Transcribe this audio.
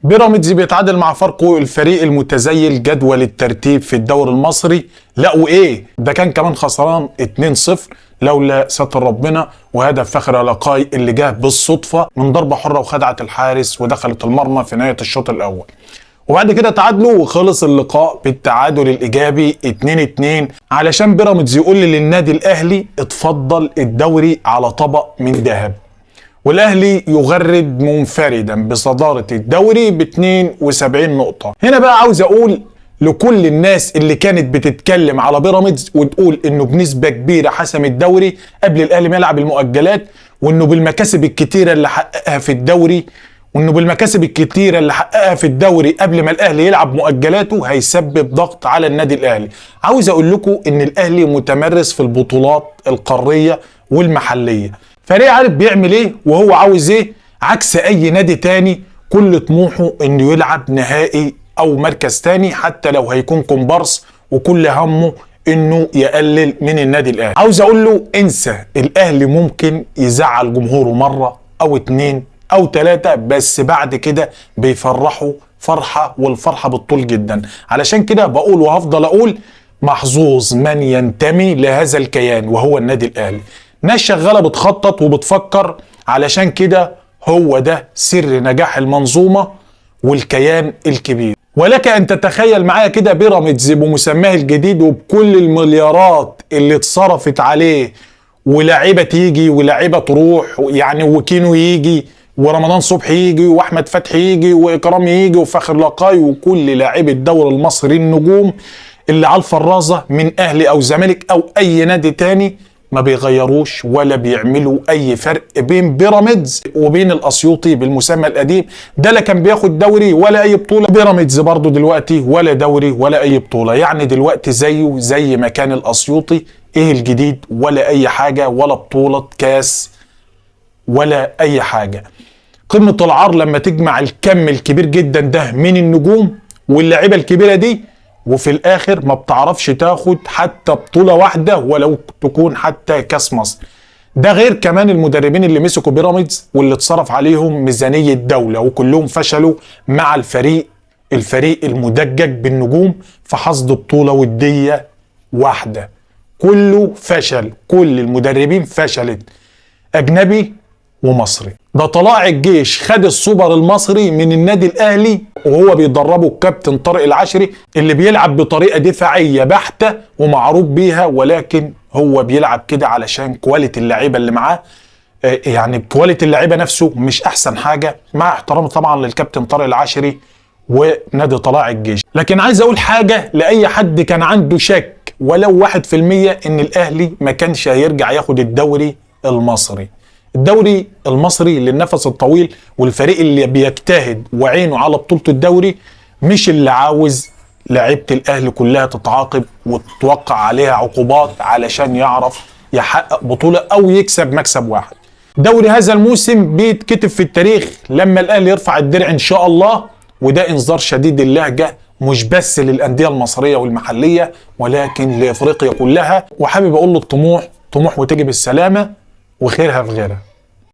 بيراميدز بيتعادل مع فاركو الفريق المتزيل جدول الترتيب في الدوري المصري. لا وايه ده، كان كمان خسران 2-0 لولا ستر ربنا وهدف فخر لاقاي اللي جه بالصدفة من ضربه حره وخدعت الحارس ودخلت المرمى في نهاية الشوط الاول. وبعد كده تعادلوا وخلص اللقاء بالتعادل الايجابي 2-2 علشان بيراميدز يقول للنادي الاهلي اتفضل الدوري على طبق من ذهب. والاهلي يغرد منفردا بصداره الدوري ب 72 نقطة. هنا بقى عاوز اقول لكل الناس اللي كانت بتتكلم على بيراميدز وتقول انه بنسبة كبيرة حسم الدوري قبل الاهلي ما يلعب المؤجلات، وانه بالمكاسب الكتيرة اللي حققها في الدوري، وانه بالمكاسب الكتيرة اللي حققها في الدوري قبل ما الاهلي يلعب مؤجلاته هيسبب ضغط على النادي الاهلي. عاوز اقول لكم ان الاهلي متمرس في البطولات القارية والمحليه، فريق عارف بيعمل ايه وهو عاوز ايه، عكس اي نادي تاني كل طموحه انه يلعب نهائي او مركز تاني حتى لو هيكون كومبارس، وكل همه انه يقلل من النادي الاهلي. عاوز اقول له انسى، الاهلي ممكن يزعل جمهوره مرة او اتنين او تلاتة، بس بعد كده بيفرحوا فرحة، والفرحة بالطول جدا. علشان كده بقول وهفضل اقول محظوظ من ينتمي لهذا الكيان وهو النادي الاهلي. ناس شغالة بتخطط وبتفكر، علشان كده هو ده سر نجاح المنظومة والكيان الكبير. ولك ان تتخيل معايا كده بيراميدز بمسماه الجديد وبكل المليارات اللي اتصرفت عليه، ولاعيبه تيجي ولاعيبه تروح، يعني وكينو يجي ورمضان صبحي يجي واحمد فتحي يجي واكرامي يجي وفخر لقاي وكل لاعبي الدوري المصري النجوم اللي على الفرازه من اهلي او زمالك او اي نادي تاني، ما بيغيروش ولا بيعملوا اي فرق بين بيراميدز وبين الاسيوطي بالمسمى القديم ده، لا كان بياخد دوري ولا اي بطوله. بيراميدز برضو دلوقتي ولا دوري ولا اي بطوله، يعني دلوقتي زيه زي ما كان الاسيوطي. ايه الجديد؟ ولا اي حاجة، ولا بطوله كاس ولا اي حاجة. قمة العار لما تجمع الكم الكبير جدا ده من النجوم واللاعيبه الكبيرة دي، وفي الاخر ما بتعرفش تاخد حتى بطوله واحدة ولو تكون حتى كاس مصر. ده غير كمان المدربين اللي مسكوا بيراميدز واللي اتصرف عليهم ميزانية دولة وكلهم فشلوا مع الفريق المدجج بالنجوم في حصد بطوله وديه واحدة. كله فشل، كل المدربين فشلت، اجنبي ومصري. ده طلائع الجيش خد السوبر المصري من النادي الاهلي وهو بيدربه الكابتن طارق العشري اللي بيلعب بطريقة دفاعية بحته ومعروف بيها، ولكن هو بيلعب كده علشان quality اللعيبة اللي معاه، يعني quality اللعيبة نفسه مش احسن حاجة، مع احترامي طبعا للكابتن طارق العشري ونادي طلائع الجيش. لكن عايز اقول حاجة لاي حد كان عنده شك ولو 1% ان الاهلي ما كانش هيرجع ياخد الدوري المصري. الدوري المصري للنفس الطويل والفريق اللي بيجتهد وعينه على بطولة الدوري، مش اللي عاوز لعيبة الأهلي كلها تتعاقب وتتوقع عليها عقوبات علشان يعرف يحقق بطولة أو يكسب مكسب واحد. دوري هذا الموسم بيتكتب في التاريخ لما الأهلي يرفع الدرع إن شاء الله، وده إنذار شديد اللهجة مش بس للأندية المصرية والمحلية ولكن لإفريقيا كلها. وحابب أقول له الطموح طموح وتجي بالسلامة وخيرها في غيرها.